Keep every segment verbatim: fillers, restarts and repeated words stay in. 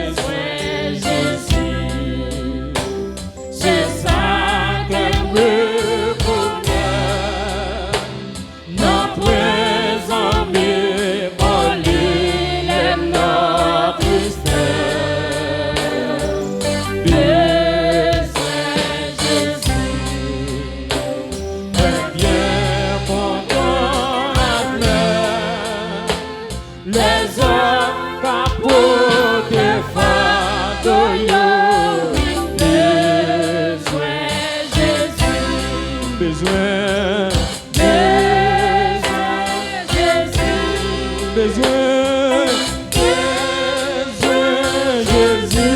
Bezwen Jezi, se sa kè m rekonèt. Nan prezans moli lè m nan tristès. Bezwen Jezi, mwen byen kontan admèt. Lèzòm ka pote fado yo. Bezwen Jezi. Bezwen. Bezwen Jezi. Bezwen. Bezwen Jezi.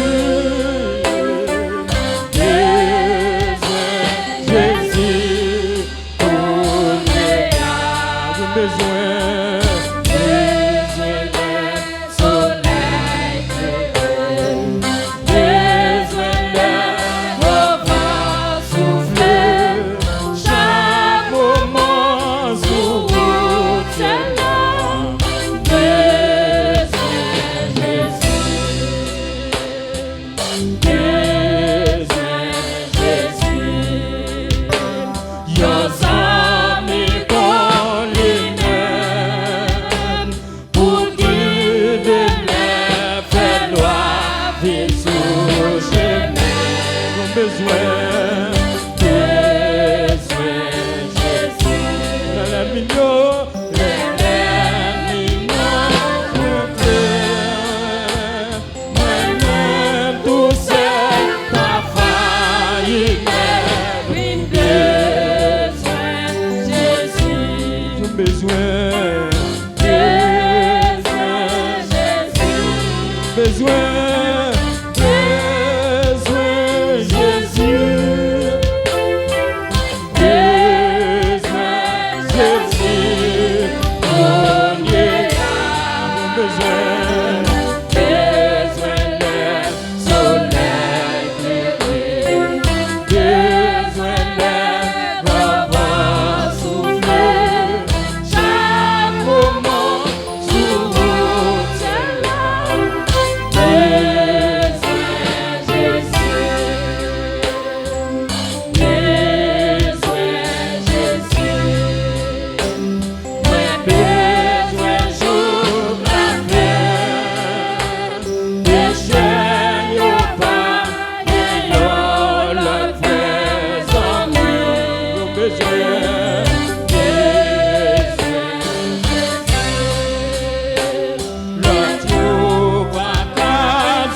Bezwen Jezi. Kounye a, nou bezwen, bezwen lè solèy klere, bezwen lè gwo van soufle, chak moman sou wout syèl la, bezwen Jezi. Bezwen Jezi, yon zanmi kon li menm, pou gide m lè fè nwa vin sou chemen. Nou bezwen, bezwen Jezi. Lè lènmi yo, lè lènmi yo moute. Mwen menm tousèl pa fayi mè. Vin bezwen Jezi. Nou bezwen. Bezwen Jezi. Bezwen. Bezwen Jezi. Bezwen Jezi, kounye a nou bezwen, bezwen lè solèy klere, bezwen lè gwo van soufle, chak moman sou wout syèl la, bezwen Jezi. Bezwen Jezi, mwen bezwen jouk latè. Peche yo pa gen yon lòt vrè zanmi. Nou bezwen, bezwen Jezi. Lòt yo pa ka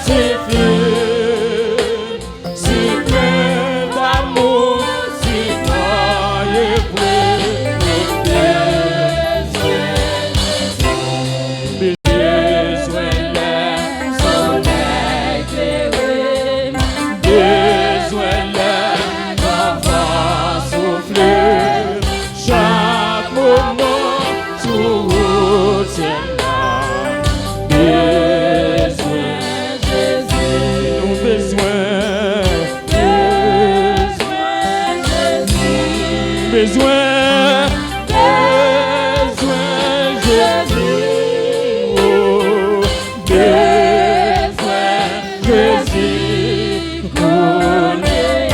sifi. Si plen damou, si mò e vre, nou bezwen Jezi. Bezwen lè solèy klere, bezwen lè gwo van soufle. Chak moman sou wout syèl la, bezwen Jezi. Nou bezwen, bezwen Jezi. Bezwen, bezwen Jezi. Oh, bezwen Jezi. Kounye a,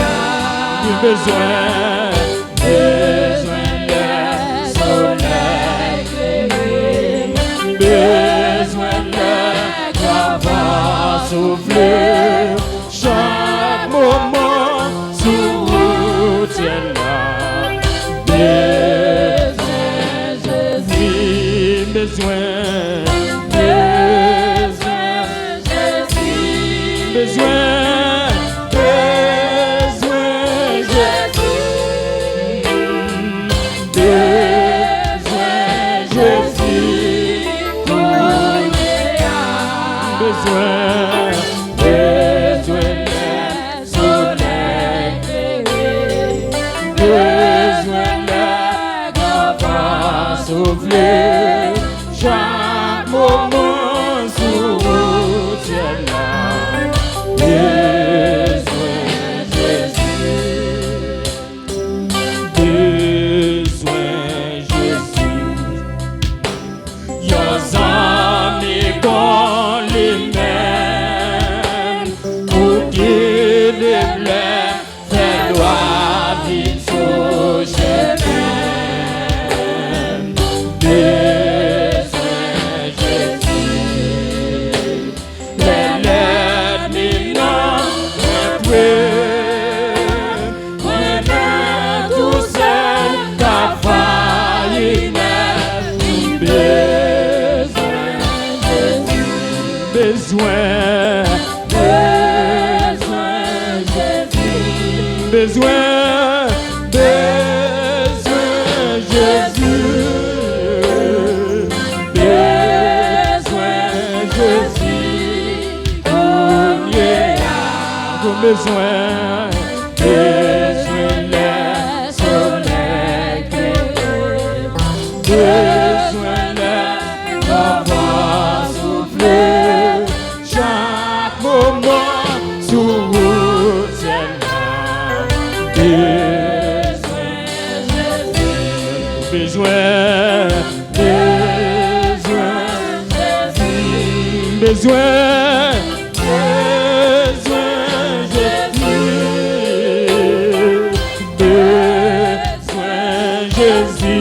nou bezwen, bezwen lè solèy klere, bezwen lè gwo van soufle, chak moman sou wout syèl la, bezwen Jezi, bezwen, bezwen Jezi. Bezwen, bezwen Jezi. Bezwen Jezi. Kounye a. Bezwen, bezwen lè solèy klere. Bezwen lè Bezwen, bezwen Jezi. Bezwen, bezwen Jezi. Bezwen Jezi. Kounye a, nou bezwen, bezwen lè solèy klere. Bezwen lè van soufle chak moman sou wout syèl la. Bezwen Jezi. Bezwen, bezwen Jezi. Bezwen, bezwen Jezi. Bezwen Jezi.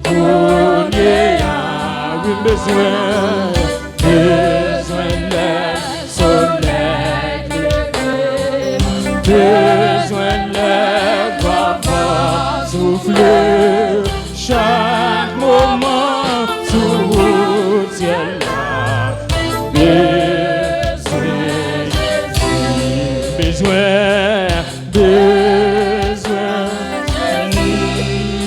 Kounye a, wi, m bezwen, bezwen lè solèy klere. Bezwen lè van soufle chak moman sou wout syèl la. Bezwen Jezi. Bezwen, bezwen,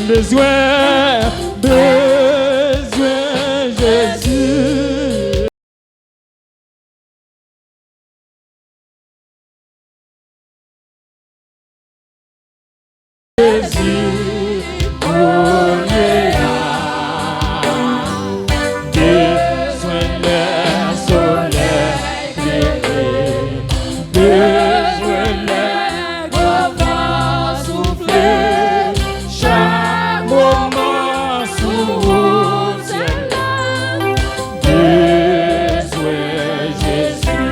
bezwen, bezwen Jezi. Jezi, kounye a, bezwen lè solèy klere. Bezwen lè van soufle chak moman sou wout syèl la. Bezwen Jezi.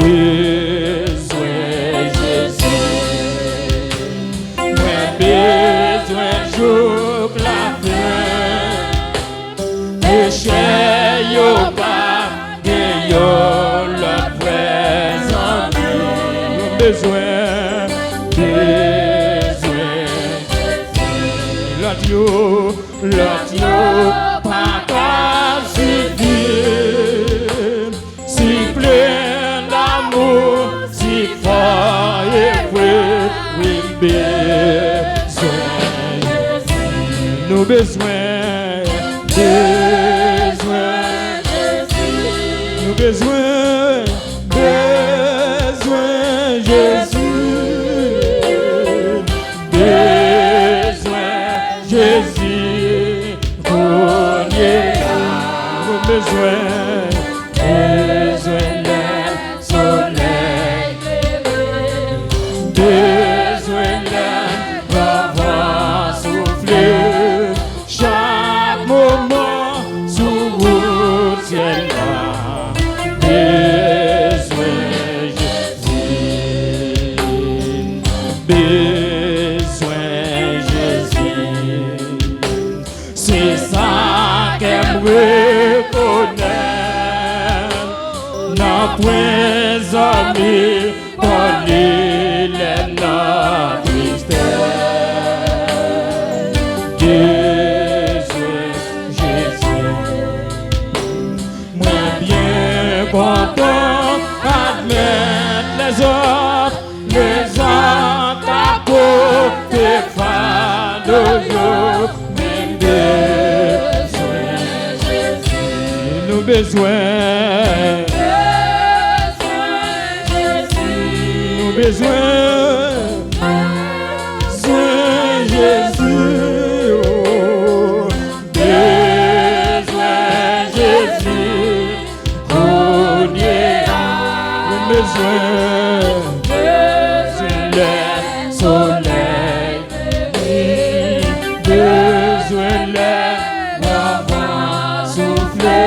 Bezwen Jezi. Mwen bezwen jouk lafen. Peche yo pa gen yon lòt vrè zanmi. Nou bezwen, bezwen Jezi. Lòt yo, lòt yo pa ka sifi. Si plen damou, si fò e vre, wi, m bezwen Jezi. Nou bezwen, bezwen Jezi. Nou bezwen, bezwen Jezi. Bezwen Jezi. Kounye a, nou bezwen, bezwen lè solèy klere. Bezwen lè van soufle chak moman sou wout syèl la. Bezwen Jezi. Bezwen Jezi. Se sa kè m rekonèt. Nanpwen zanmi, pale lè nan tristès. Bezwen Jezi. Mwen byen kontan admèt lèzòt, lèzòt ka pote fado yo, men m bezwen Jezi. Nou bezwen, nou bezwen, bezwen Jezi, oh. Bezwen Jezi, kounye a. Mwen bezwen, bezwen lè solèy klere. Bezwen lè van soufle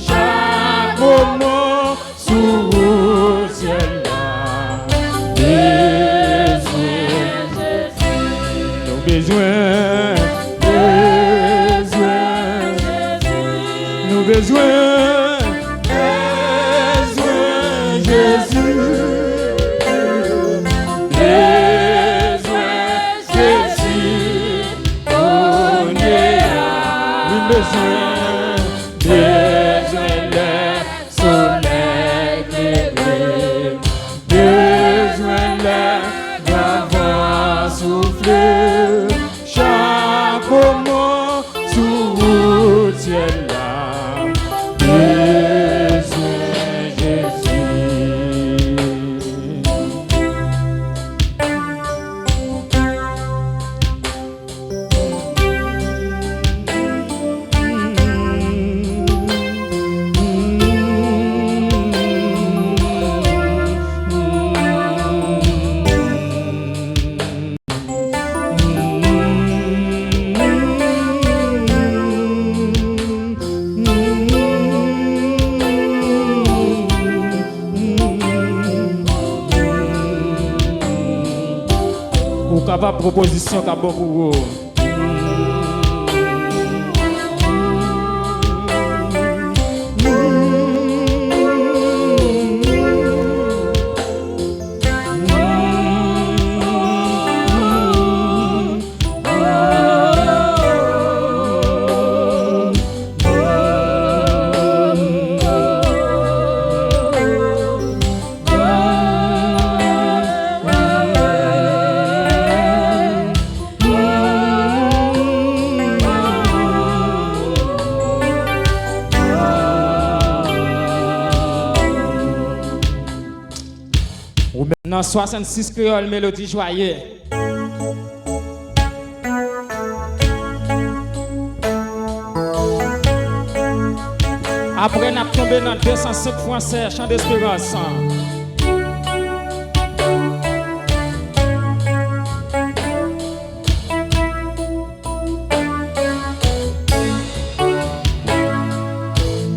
chak moman sou wout syèl la. Bezwen Jezi. Nou bezwen, bezwen Jezi. Nou bezwen, bezwen Jezi. Bezwen Jezi. Kounye a, nou bezwen, bezwen Pwopozisyon k ap bon pou ou. Nan swasannsis Kreyòl Melodi Jwaye. Apre, n ap tonbe nan de san senk Fransè, Chan Desperans.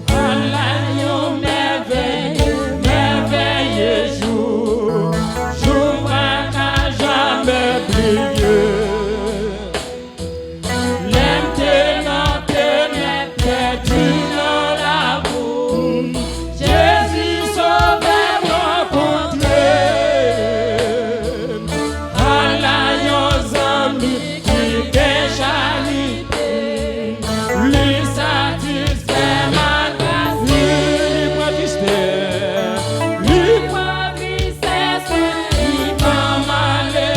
Ala yon mèvèye, mèvèye jou, jou m pa ka janmen bliye. Lè m te nan tenèb, pèdi nan labou, Jezi Sovè m rankontre m. Ala yon zanmi ki gen charite, li satisfè m ak gras li, li pran tristè, li pran tristès mwen, li ban m ale,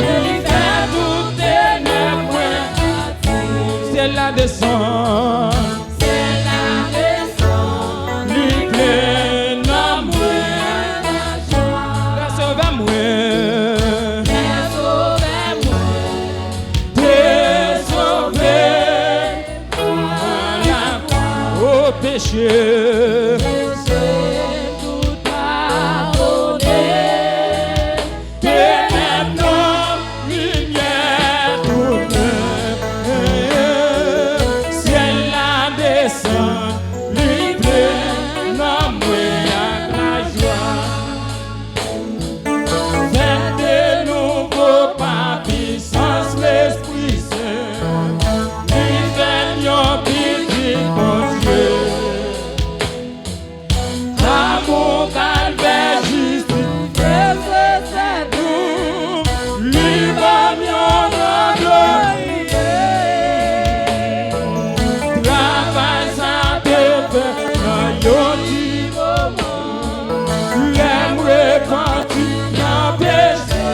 li fè tout tenèb mwen pati. Syèl la desann. Syèl la desann. Li plen nanm mwen. Lè Sovè mwen. Lè Sovè mwen. Te sove. O peche. Peche tout padone. Tenèb nan limyè tounen. Syèl la desann, li plen nanm mwen ak lajwa. Fèt de nouvo pa pisans Lespri Sen, li fè m yon pitit Bondye. Amou kalvè jistifye se sèl nou, li ban m yon non gloriye. Travay sa te fè nan yon ti moman, lè m repanti nan peche.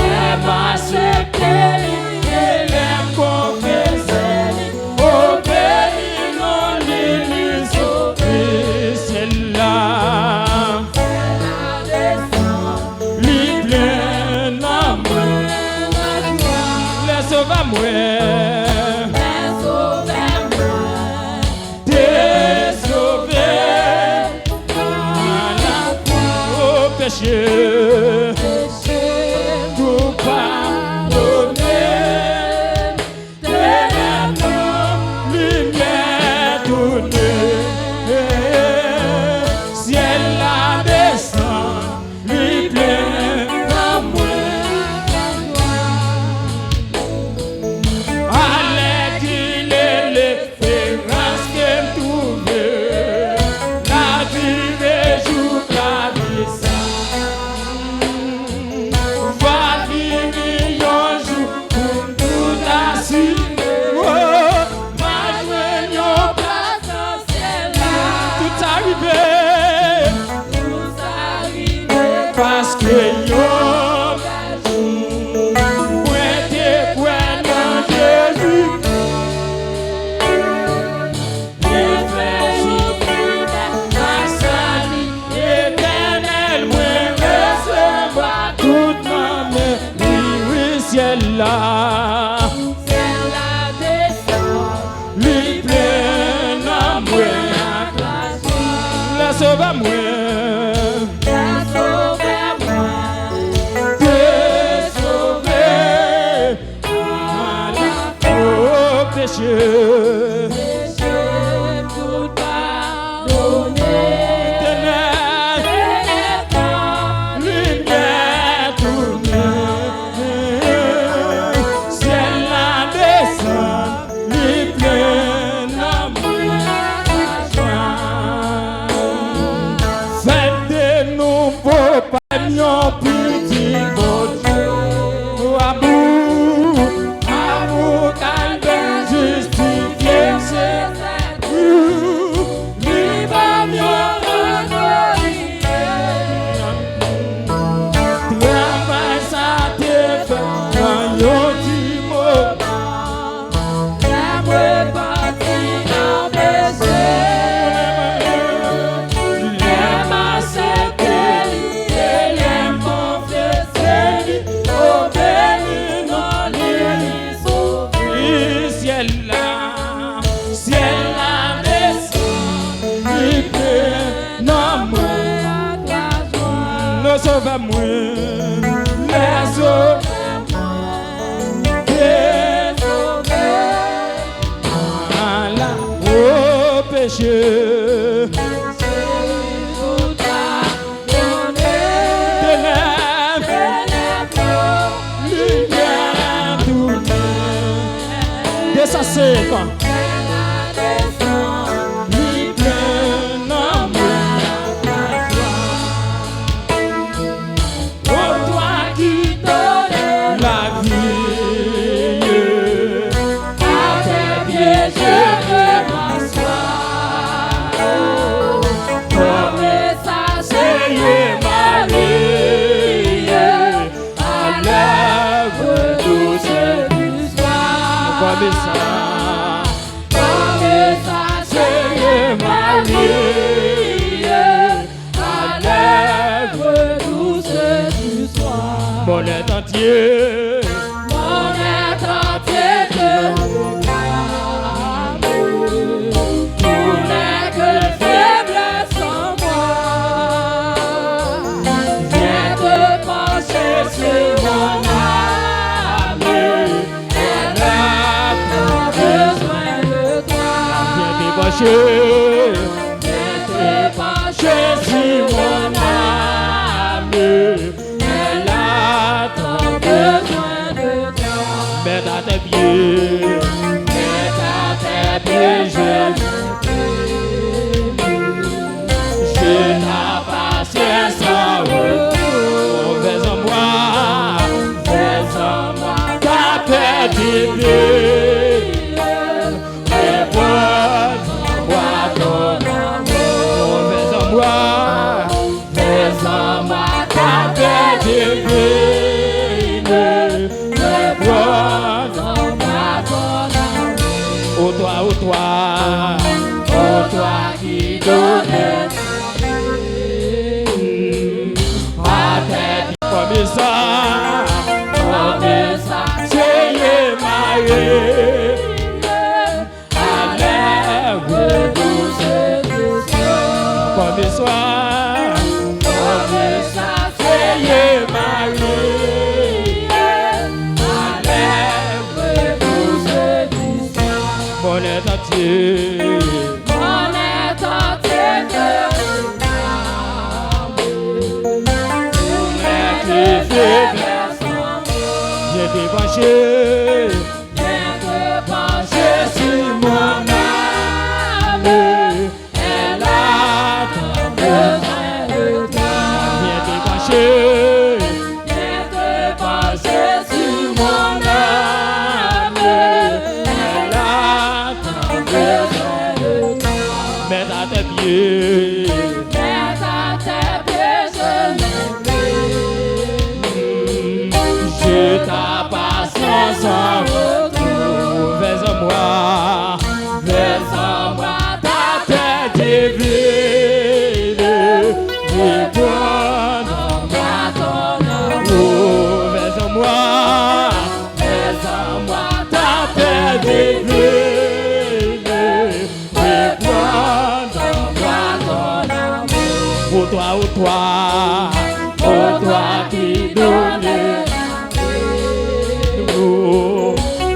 Lè m aksepte li, e lè m konfese li, o beni non li, li sove syèl la. Li plen nan mwen. Lè Sovè mwen. Te sove. O peche. Tou padone. Tenèb nan limyè tounen. Syèl la desann, li plen nan mwen. Alèkile lesperans ke m twouve, lavi rejou lavi sa. Va vini yon jou pou m tout asire. Oh, m a jwenn yon plas nan syèl la. Tout sa rive. Tout sa rive. Paske yon bèl jou, mwen te kwè nan Jezi. Mwen fè yon fidèl ak sali etènèl, mwen resevwa tout nan men li, wi, syèl la. Syèl la desann, li plen nan mwen ak lajwa. Lè Sovè mwen. Lè Sovè mwen. Te sove. O peche. Peche tout padone. Tenèb. Tenèb nan limyè Sove mwen, lè sove mwen, te sove. Ala, o peche. Tenèb, limyè tounen. Desann sèk. Li plen nan mwen. O twa ki donnen lavi, a tèt pye je m'aswa. Kòm sa Seyè Mari, à l'œuvre douce du soir. Kòm sa, kòm sa Seyè Mari, à l'œuvre douce du soir. Mon être entier, mon être entier te réclame. Tout n'est que faiblesse en moi. Viens te pencher sur mon âme. Elle a tant besoin de toi. Viens te pencher. Viens te pencher sur mon âme. Elle a tant besoin de toi. Mets à tes pieds. Mets à tes pieds, je me prie. Je t'appartiens sans retour. Fais en moi, fais en moi ta paix divine. Réponds en moi ton amour. Fais en moi, fais en moi ta paix divine. Réponds en moi ton amour. Ô toi, ô toi, ô toi qui donnes à tes Kòm sa, kòm sa, Seyè Mari, à l'œuvre douce du soir. Kòm sa, kòm sa, Seyè Mari, à l'œuvre douce du soir. Mon être entier. Mon être entier te réclame. Pour les faiblesses en moi. Viens te pencher. Viens te pencher sur mon âme. Elle a tant besoin de toi. Viens te pencher. Viens te pencher sur mon âme. Elle a Mets à tes pieds. Mets à tes pieds, je me mets. Je t'appartiens sans retour. Fais en moi, fais en moi ta paix divine. Réponds en moi ton amour. Fais en moi. Fais en moi ta paix divine, réponds en moi ton amour. Ô toi, ô toi, ô toi qui donnes l'amour,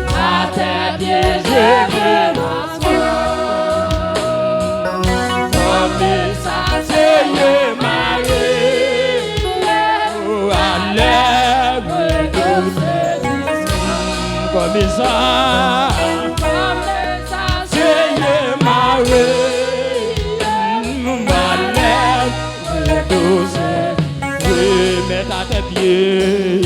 à tes pieds je veux m'asseoir. Kòm sa, Seyè Mari, à l'œuvre douce. Kòm sa, kòm sa, Seyè Mari, à l'œuvre douce. Mets à tes pieds.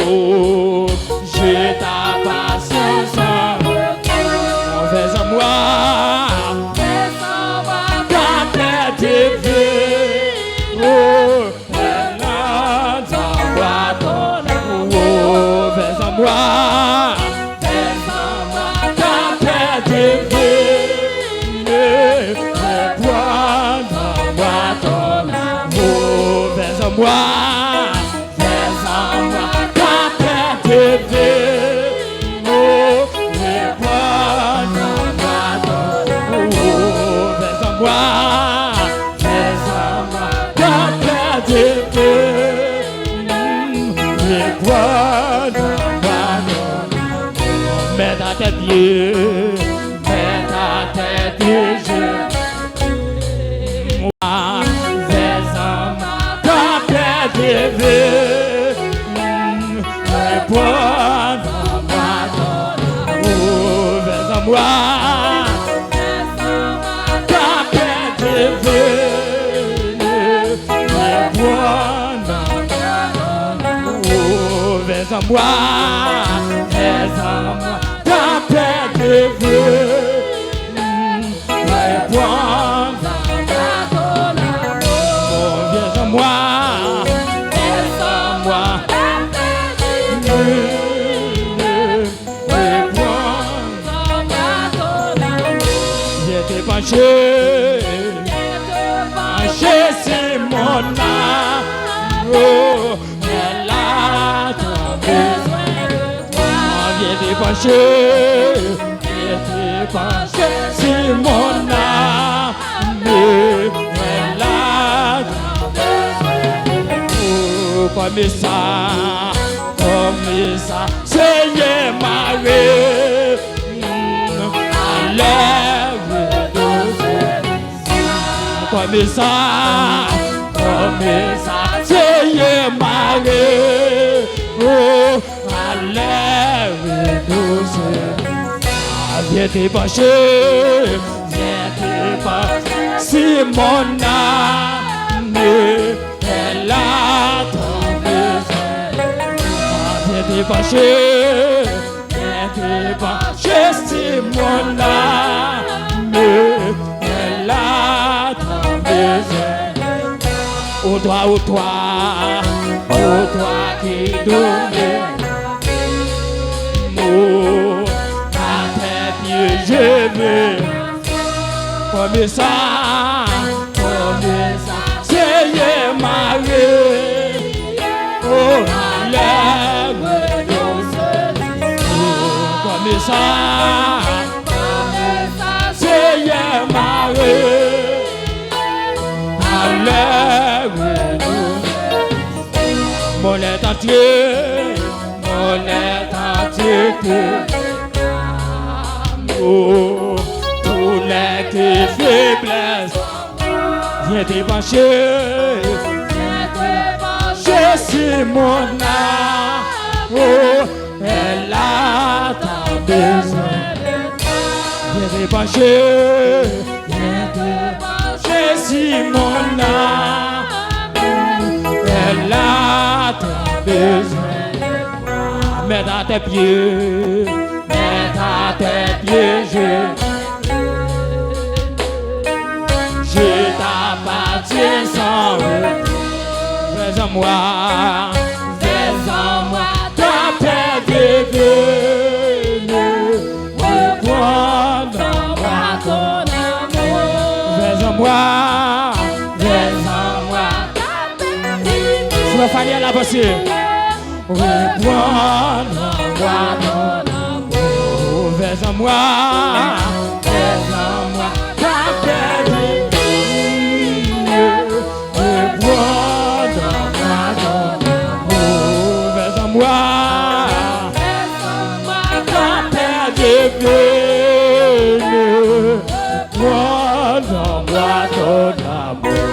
Oh, je t'appartiens sans retour. Fais en moi, fais en moi ta paix divine. Oh, fais en moi ton amour. Fais en moi, fais en moi ta paix divine. Réponds en moi ton amour. Fais en moi. Fais en moi ta paix divine. Oh, réponds en moi ton amour. Fais en moi. Mèt atè deje. Mwa vèzan mwa tanpèt leve. Reponn mwa. Ou vèzan mwa tanpèt leve. Reponn. Ou vèzan mwa, vèzan mwa tanpèt leve. Reponn. Ou vèzan mwa, vèzan mwa. Reponn. Zye te panche, panche si mòn nan. Oh, lè la tonbe. Zye te panche, zye te panche si mòn nan. Men lè la tonbe. Oh, kòmesa, kòmesa, Seyè mare. Alè repoze. Kòmesa, kòmesa, Seyè mare. Oh, alè repoze. Avye te panche, avye te panche si mòn nan. Lè la tonbe. Avye te panche, avye te panche si mòn nan. Lè la tonbe. Otwa, otwa, otwa ki donnen mo atè pye jeve. Kòmesa, kòmesa, Seyè mare. Oh, alè repoze. Oh, kòmesa, kòmesa, Seyè mare. Alè repoze. Mòlèt antre, mòlèt antre te. Oh, doulè ke feblès. Vye te panche, vye te panche si mòn nan. Oh, lè la ta bezwen. Vye te panche, vye te panche si mòn nan. Lè la ta bezwen. Mèt atè pye, mèt atè pye je. Je t'appartiens sans retour. Vèzan mwa, vèzan mwa, ta pèdi vini. Reprends en moi ton amour. Vèzan mwa, vèzan mwa, ta pèdi vini. Frè Faniel avanse. Reprends en moi ton amour. Vèzan mwa, vèzan mwa, ta pèdi vini. Reprends en moi ton amour. Vèzan mwa, ta pèdi vini. Reprends en moi ton amour.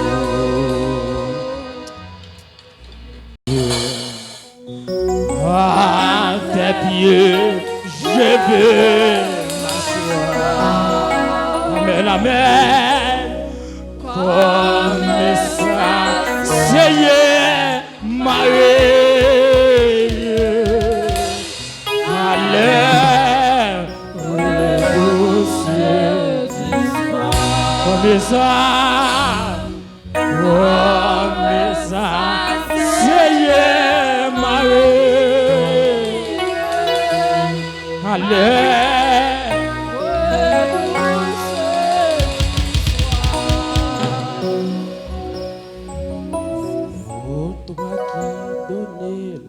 À tes pieds, je veux m'asseoir. Amen, amen. Comme ça, Seigneur, Marie, à l'heure douce du soir. Comme ça, Kòmesa, Seyè mare. Alè. Otwa ki donnen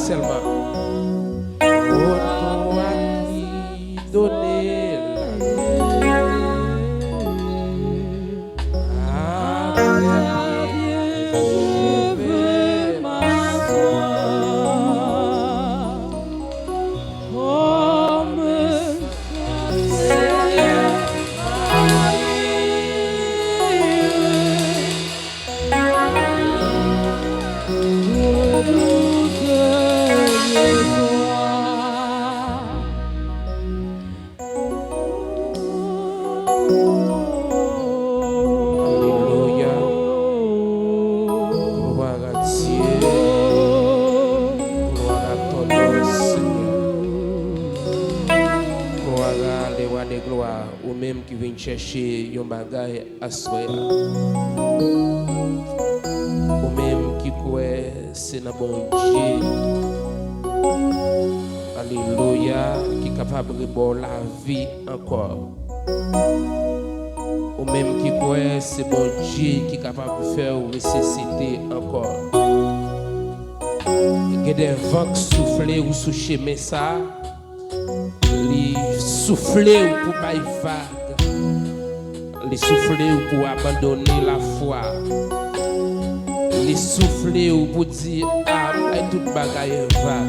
sèlman. Woto a ki done lavi. Alelouya. Gloire à Dieu. Gloire à ton nom, Seigneur. Gloire à le roi des gloires. Ou menm ki vin chèche yon bagay aswè a. Ou menm ki kwè se nan Bondye. Alelouya, ki kapab rebò lavi ankò. Ou menm ki kwè se Bondye ki kapab fè w resisite ankò. Gen de van k soufle ou sou chemen sa, li soufle ou pou bay vag. Li soufle ou pou abandone lafwa. Li soufle ou pou di, a, m bay tout bagay vag.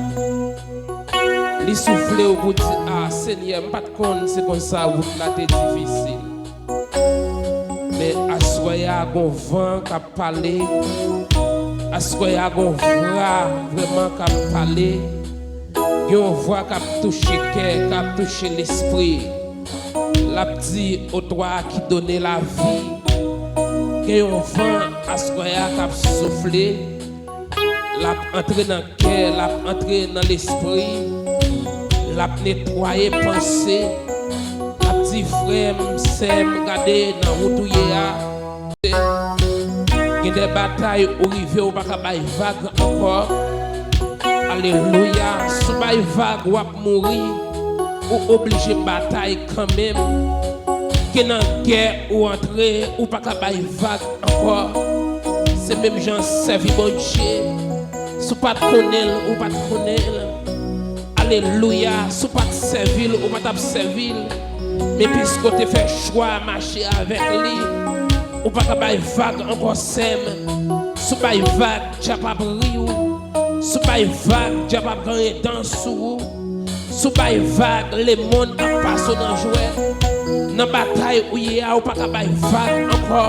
Li soufle ou pou di, a, Senyè, m pa t konn se konsa wout la te difisil. Men aswè a gon van k ap pale. Aswè a gon vwa vrèman k ap pale. Gen yon vwa k ap touche kè, k ap touche lespri. L ap di, o twa ki done lavi. Gen yon van aswè a k ap soufle. L ap antre nan kè, l ap antre nan lespri. L ap netwaye panse. L ap di, frè m, sè m, gade nan wout ou ye a. Gen de batay ou rive ou pa ka bay vag ankò. Alelouya. Si w bay vag, w ap mouri. Ou oblije batay kanmenm. Gen nan gè ou antre, ou pa ka bay vag ankò. Se menm jan sèvi Bondye. Si w pa t konnen l, ou pa t konnen l. Alelouya. Si w pa t sèvi l, ou pa t ap sèvi l. Men piske w te fè chwa mache avèk li, ou pa ka bay vag ankò, sè m. Si w bay vag, dyab ap ri w. Si w bay vag, dyab ap griyen dan sou ou. Si w bay vag, lemonn ap pase w nan jwèt. Nan batay ou ye a, ou pa ka bay vag ankò.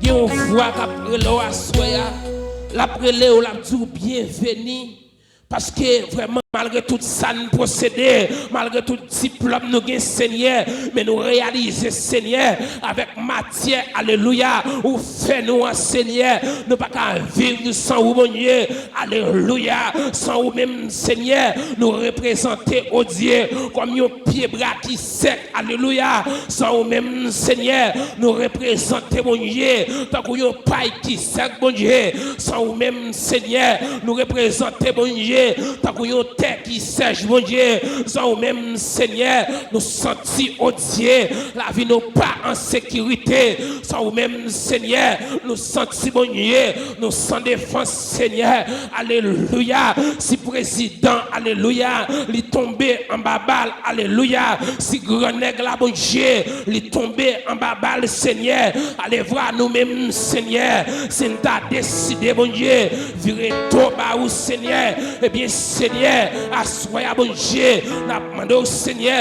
Gen yon vwa k ap rele w aswè a. L ap rele w, l ap di w byenveni. Paske vrèman, malgre tout sa n posede, malgre tout diplòm nou gen, Senyè, men nou reyalize, Senyè, avèk matyè, alelouya, ou fè nou an, Senyè, nou pa ka viv san ou, Bondye, alelouya, san ou menm, Senyè, nou reprezante, o Dye, kòm yon pyebwa ki sèk, alelouya, san ou menm, Senyè, nou reprezante, Bondye, tankou yon pay ki sèk, Bondye, san ou menm, Senyè, nou reprezante, Bondye, tankou yon tè ki sèch, Bondye, san ou menm, Senyè, nou santi, o Dye, lavi nou pa an sekirite, san ou menm, Senyè, nou santi, Bondye, nou san defans, Senyè, alelouya, si prezidan, alelouya, li tonbe anba bal, alelouya, si gran nèg la, Bondye, li tonbe anba bal, Senyè, alevwa nou menm, Senyè, si n ta deside, Bondye, vire do ba ou, Senyè, ebyen, Senyè, aswè a, Bondye, n ap mande w, Senyè,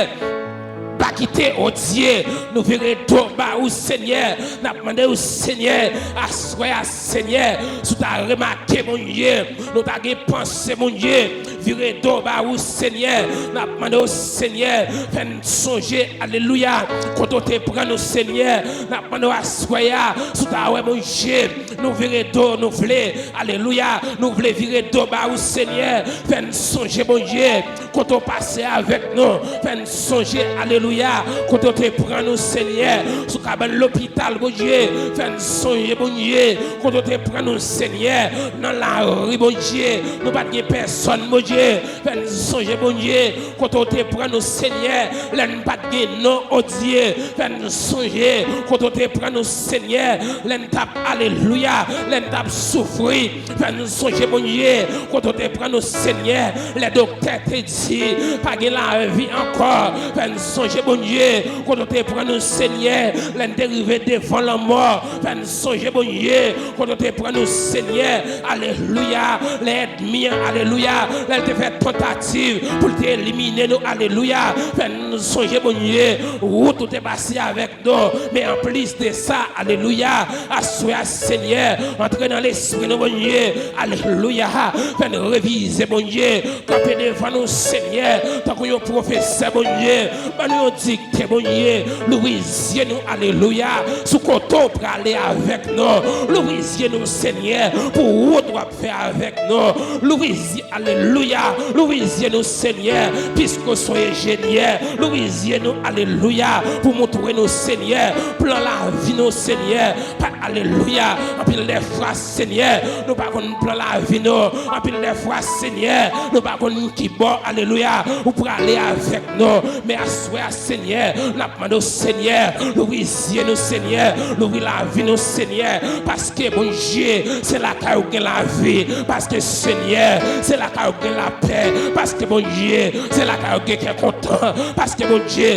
pa kite, o Dye, nou vire do ba ou, Senyè, n ap mande w, Senyè, aswè a, Senyè, si w ta remake, Bondye, nou ta gen panse, Bondye, vire do ba ou, Senyè. N ap mande w, Senyè, fè n sonje, alelouya, kote w te pran nou, Senyè. N ap mande w aswè a, si w ta wè, Bondye, nou vire do, nou vle, alelouya, nou vle vire do ba ou, Senyè. Fè n sonje, Bondye, kote w pase avèk nou. Fè n sonje, alelouya, kote w te pran nou, Senyè. Sou kabann lopital, Bondye, fè n sonje, Bondye, kote w te pran nou, Senyè. Nan lari, Bondye, nou pa t gen pèsòn, Bondye. Bondye, fè n sonje, Bondye, kote w te pran nou, Senyè, lè n pa t gen non, o Dye, fè n sonje, kote w te pran nou, Senyè, lè n t ap, alelouya, lè n t ap soufri, fè n sonje, Bondye, kote w te pran nou, Senyè, lè doktè te di, pa gen lavi ankò, fè n sonje, Bondye, kote w te pran nou, Senyè, lè n te rive devan lanmò, fè n sonje, Bondye, kote w te pran nou, Senyè, alelouya, lè ènmi an, alelouya, lè l te fè tantativ pou l te elimine nou, alelouya, fè n sonje, Bondye, wout ou te pase avèk non, men anplis de sa, alelouya, aswè a, Senyè, antre nan lespri nou, Bondye, alelouya, fè n revize, Bondye, kanpe devan nou, Senyè, tankou yon pwofesè, Bondye, ban nou yon dikte, Bondye, louvri zye nou, alelouya, sou kote w prale avèk nou, louvri zye nou, Senyè, pou wout w ap fè avèk nou, louvri zye Alelouya. Louvri zye nou, Senyè, piske w se yon enjenyè. Louvri zye nou, alelouya, pou montre nou, Senyè, plan lavi nou, Senyè. Pa, alelouya. Anpil de fwa, Senyè, nou pa konn plan lavi nou. Anpil de fwa, Senyè, nou pa konn ki bò, alelouya, ou prale avèk nou. Men aswè a, Senyè, n ap mande w, Senyè, louvri zye nou, Senyè, louvri lavi nou, Senyè, paske, Bondye, se lakay ou gen lavi, paske, Senyè, se lakay ou gen lapè, paske, Bondye, se lakay ou gen kè kontan, paske, Bondye,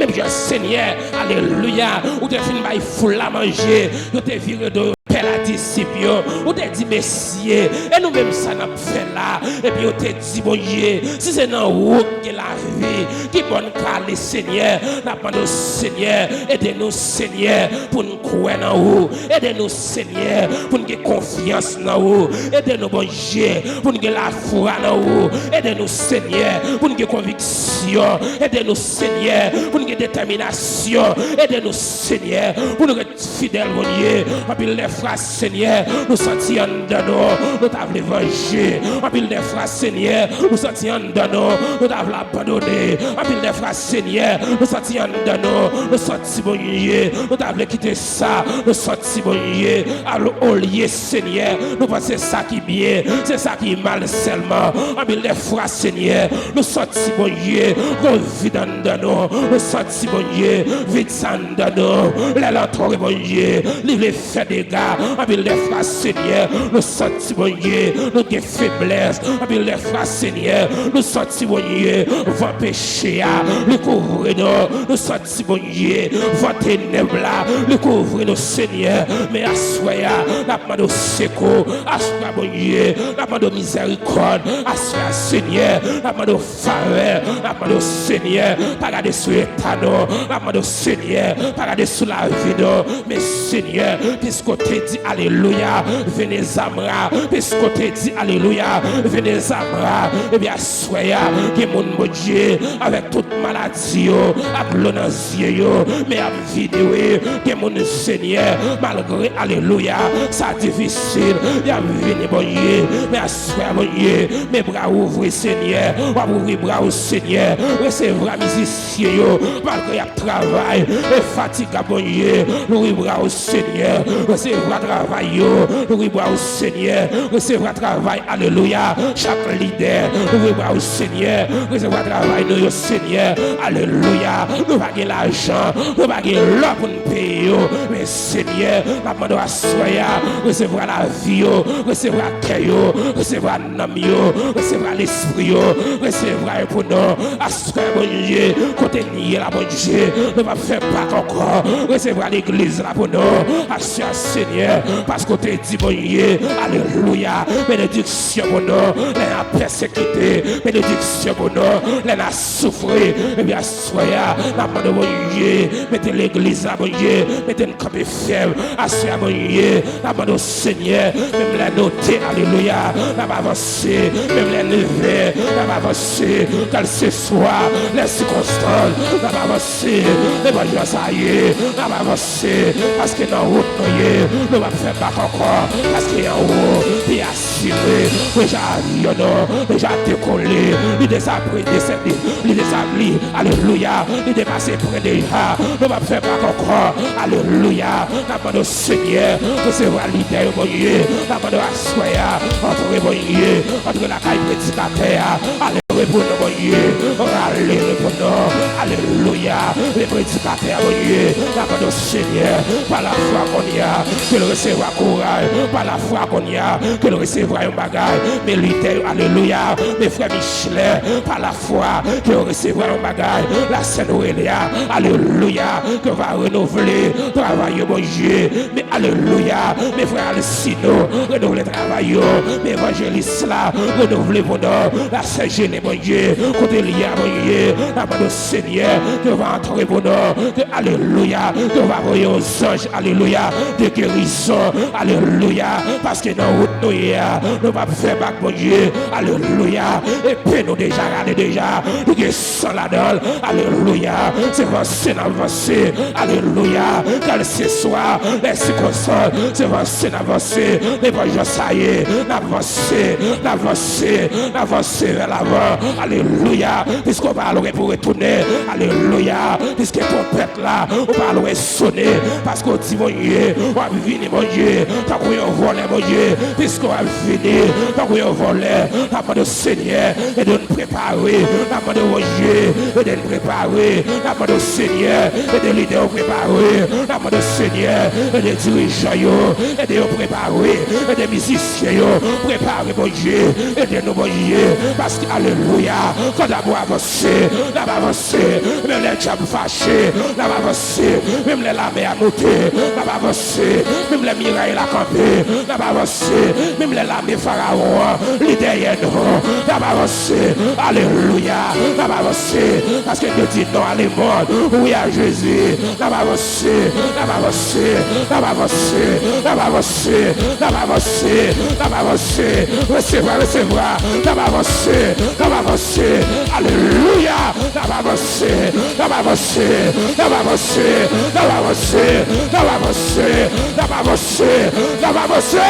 menm jan, Senyè, alelouya, ou te fin bay foul la manje, yo te vire do yo. Pè la disip yo, ou te di, Mesye, e nou menm sa n ap fè la? Epi yo te di, Bondye, si se nan ou k gen lavi, ki bò n ka ale, Senyè? N ap mande w, Senyè, ede nou, Senyè, pou n kwè nan ou. Ede nou, Senyè, pou n gen konfyans nan ou. Ede nou, Bondye, pou n gen lafwa nan ou. Ede nou, Senyè, pou n gen konviksyon. Ede nou, Senyè, pou n gen detèminasyon. Ede nou, Senyè, pou n ret fidèl, Bondye. Anpil de fwa, Senyè, nou santi anndan nou, nou ta vle vanje. Anpil de fwa, Senyè, nou santi anndan nou, nou ta vle abandone. Anpil de fwa, Senyè, nou santi anndan nou, nou santi, Bondye, nou ta vle kite sa, nou santi, Bondye, al olye, Senyè, nou panse sa ki byen, se sa ki mal sèlman. Anpil de fwa, Senyè, nou santi, Bondye, gon vid anndan nou, nou santi, Bondye, vid sa anndan nou, lè l antre, Bondye, li vle fè dega. Anpil de fwa, Senyè, nou santi, Bondye, nou gen feblès. Anpil de fwa, Senyè, nou santi, Bondye, van peche a, li kouvri nou. Nou santi, Bondye, van tenèb la, li kouvri nou, Senyè. Men aswè a, n ap mande w sekou. Aswè a, Bondye, n ap mande w mizèrikòd. Aswè a, Senyè, n ap mande w favè. N ap mande w, Senyè, pa gade sou eta nou. N ap mande w, Senyè, pa gade sou lavi nou. Men, Senyè, piske w te di, alelouya, vene zamra. Piske w te di, alelouya, vene zamra. Ebyen, aswè a, gen moun, Bondye, avèk tout maladi yo, ak dlo nan zye yo, men y ap vini, wi. Gen moun, Senyè, malgre, alelouya, sa difisil, y ap vini, Bondye. Men aswè a, Bondye, men bra w ouvri, Senyè. W ap ouvri bra w, Senyè. Resevwa mizisyen yo, malgre y ap travay, e fatigab, Bondye. Louvri bra w, Senyè. Resevwa travay yo, louvri bra w, Senyè. Resevwa travay, alelouya. Chak lidè, louvri bra w, Senyè. Resevwa travay nou yo, Senyè. Alelouya. Nou pa gen lajan, nou pa gen lò pou n peye yo. Men, Senyè, n ap mande w aswè a, resevwa lavi yo, resevwa kè yo, resevwa nanm yo, resevwa lespri yo, resevwa yo pou nou. Aswè, Bondye, kote n ye la, Bondye, nou p ap fè Pak ankò. Resevwa legliz la pou nou. Aswè a, Senyè, paske w te di, Bondye, alelouya, benediksyon pou nou lè n ap pèsekite, benediksyon pou nou lè n ap soufri. Ebyen, aswè a, n ap mande w, Bondye, mete legliz la, Bondye, mete n kanpe fèm. Aswè a, Bondye, n ap mande w, Senyè, menm lè note, alelouya, n ap avanse. Menm lè nevè, n ap avanse. Kèlkeswa lè sikonstans, n ap avanse. Nenpòt jan sa ye, n ap avanse. Paske nan wout nou ye, nou p ap fè bak ankò, paske anwo, li asire, deja avyon nou, deja dekole, li deja pre-, desède, li deja li, alelouya, li depase pre deja, nou p ap fè bak ankò, alelouya, n ap mande w, Senyè, resevwa lidè yo, Bondye, n ap mande w aswè a, antre, Bondye, antre lakay predikatè a, ale. Reponn nou, Bondye. Rale, reponn nou. Alelouya. Le predikatè, Bondye. N ap mande w, Senyè, pa lafwa kounye a, ke l resevwa kouraj. Pa lafwa kounye a, ke l resevwa yon bagay. Men lidè yo, alelouya. Men frè Michelet, pa lafwa, ke yo resevwa yon bagay. La sè nou rele a, alelouya. Ke va renouvle travay yo, Bondye. Men alelouya. Men frè Alcino, renouvle travay yo. Men evanjelis la, renouvle pou nou. La sè Jene, Bondye, kote li ye a, Bondye, n ap mande w, Senyè, ke w va antre pou nou, ke, alelouya, ke w va voye yon zanj, alelouya, de gerizon, alelouya, paske nan wout nou ye a, nou p ap fè bak, Bondye, alelouya, epe nou deja rale deja, li gen san ladan l, alelouya, se vanse n ap vanse, alelouya, kèlseswa lè sikonstans, se vanse n ap vanse, nenpòt jan sa ye, n ap vanse, n ap vanse, n ap vanse vè lavan. Alelouya. Piske w pa lwen pou retounen. Alelouya. Piske twonpèt la, ou pa lwen sonnen. Paske w di, Bondye, w ap vini, Bondye, tankou yon vòlè, Bondye. Piske w ap vini tankou yon vòlè, n ap mande w, Senyè, ede n prepare. N ap mande w, Bondye, ede n prepare. N ap mande w, Senyè, ede lidè yo prepare. N ap mande w, Senyè, ede dirijan yo, ede yo prepare. Ede mizisyen yo prepare, Bondye. Ede nou, Bondye. Paske, alelouya, kandabwa avanse, n ap avanse. Menm lè dyab fache, n ap avanse. Menm lè lame a monte, n ap avanse. Menm lè miray la kanpe, n ap avanse. Menm lè lame Farawon an, li dèyè nou, n ap avanse. Alelouya, n ap avanse. Paske nou di non a lemonn, wi a Jezi. N ap avanse, n ap avanse, n ap avanse, n ap avanse, n ap avanse, n ap avanse. Resevwa, resevwa, n ap avanse, n ap avanse. Alelouya, n ap avanse, n ap avanse, n ap avanse, n ap avanse, n ap avanse, n ap avanse, n ap avanse.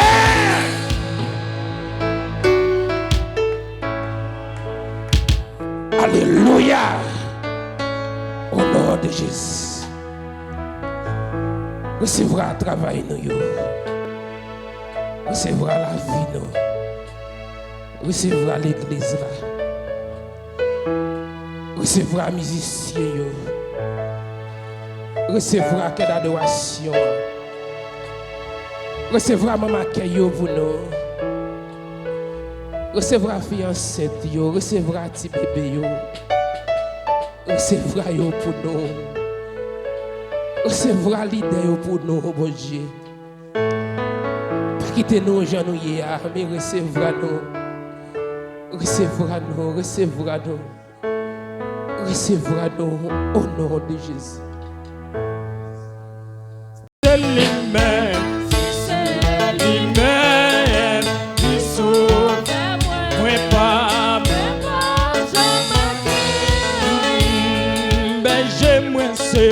Alelouya. O non de Jezi. Resevwa travay nou yo. Resevwa lavi nou. Resevwa legliz la. Resevwa mizisyen yo. Resevwa kè dadorasyon an. Resevwa manm akèy yo pou nou. Resevwa fi ansent yo, resevwa ti bebe yo. Resevwa yo pou nou. Resevwa lidè yo pou nou, Bondye. Pa kite nou jan nou ye a, men resevwa nou. Resevwa nou, resevwa nou. Resevwa nou, o non de Jezi. Se li menm, se li menm ki sove mwen, pa m. Bèje mwen se,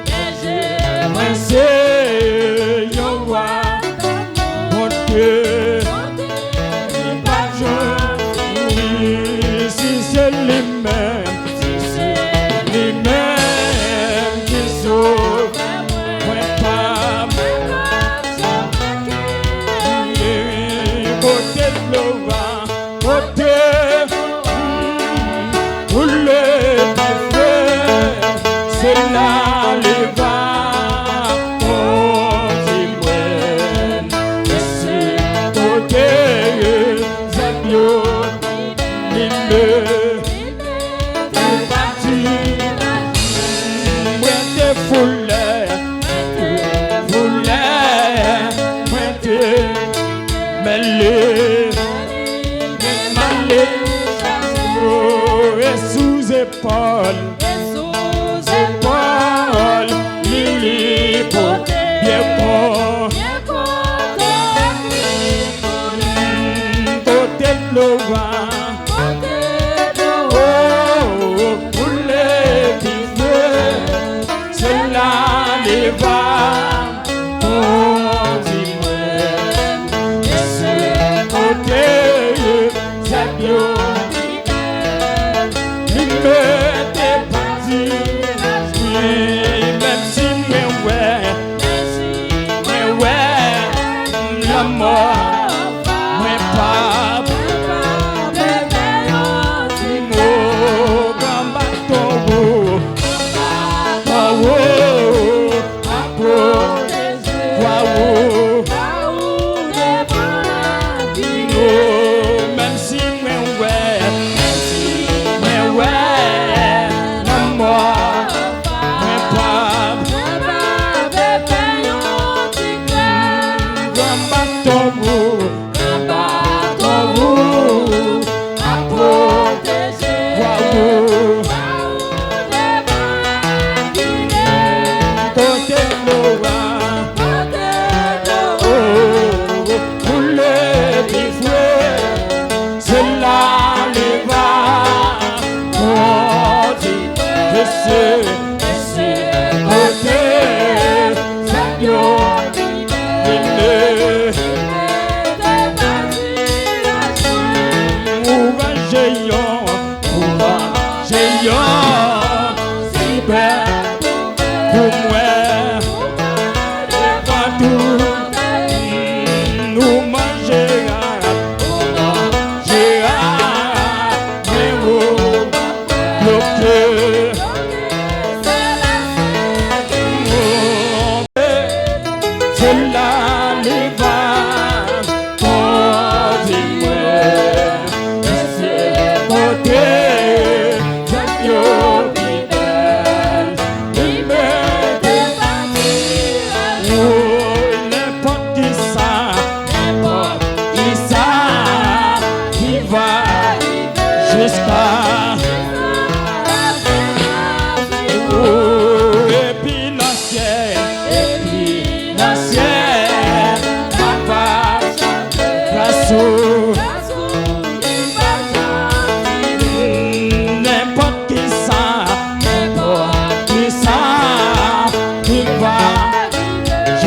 bèje mwen se yon wa, Bondye. Li pa janm mouri, si se li menm, si se li menm ki sove mwen, pa m. Pote dlo a, pote, mm, koule dife, se la li va kondi mwen. Mesi. Kote zèb yo, li leve, li pati. Mwen te foule, foule, mwen te mele, men male, o, e sou zepòl, e sou zepòl li, li pote byen fò. Pote dlo a, o, koule dife, se la li va kondi mwen.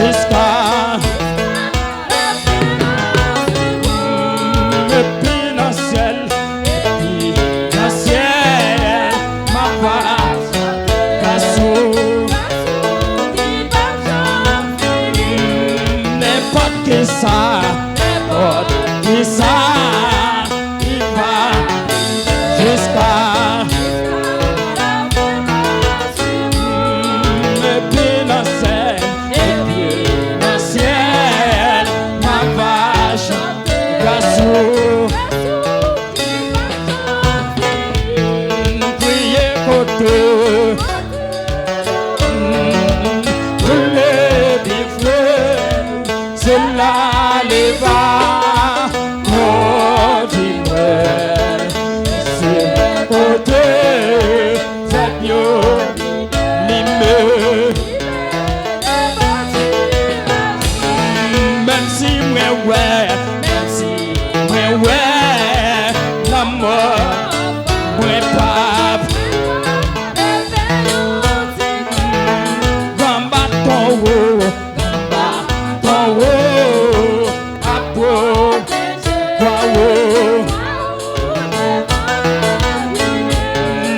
Jiska epi nan syèl, epi nan syèl, m ap chante grasou. Nenpòt kisa, nenpòt kisa ki va jiska epi nan syèl, epi nan syèl, m ap chante grasou. Kriye kote, boule pi fre, se la li va kondi mwen. Se kote zèb yo limen. Menm si mwen wè, menm si mwen wè lanmò, mwen p ap pran baton wo, pran baton wo, ap pwoteje kwa wo.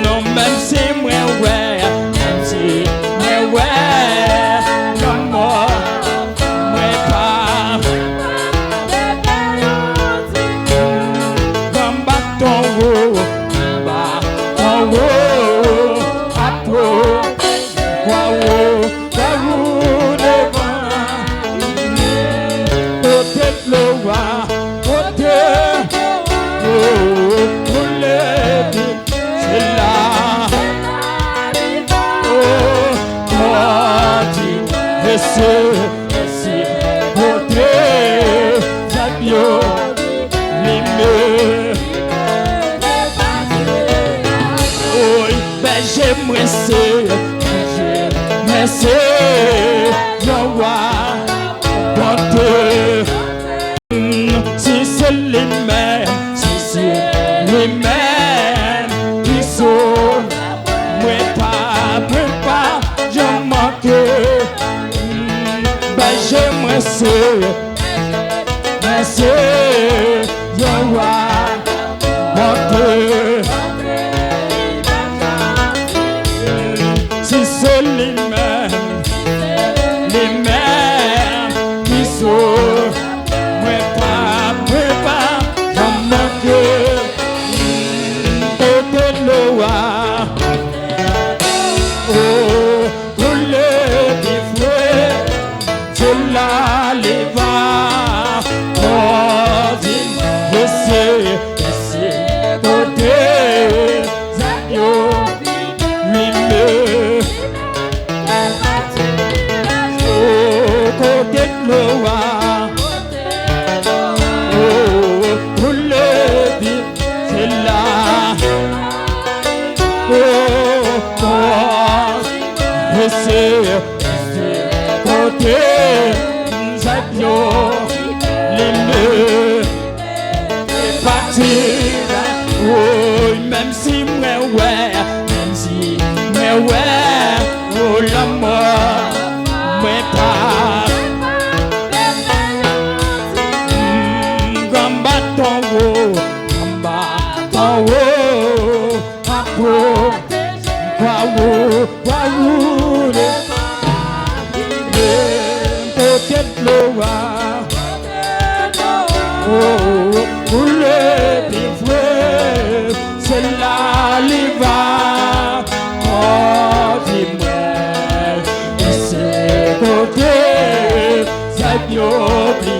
Non, menm si mwen wè, menm si mwen wè lanmò, mwen p ap pran baton wo, baton wo, ap pwoteje kwa wo. Kwa wo devan, kote dlo a, kote dlo a, koule pi, se la. Oh, kote, e se, e se kote zèb yo limen. Oy, bèje mwen se, bèje mwen se yon wa bonte. Si se li menm, si se li menm ki sove, mwen pa, mwen pa janm manke. Bèje mwen se, mwen se yon wa monte. Si se li menm, li menm ki sove, mwen pa, mwen pa janm manke. Kote dlo a, oh, koule pi fre, se la li va kondi mwen. E se, e se kote zèb yo limen. Oh, kote dlo a, oh, koule pi, se la. Oh, oh, e se, e se kote zèb yo limen. Pati, woy, menm si mwen wè, menm si mwen wè, o lanmò, mwen pa. Mm, gran baton wo, gran baton wo, pa pwoteje kwa wo, kwa wo devan. Kote dlo a, oh, koule pi fre, se la li va kondi mwen. E se kote zèb yo pi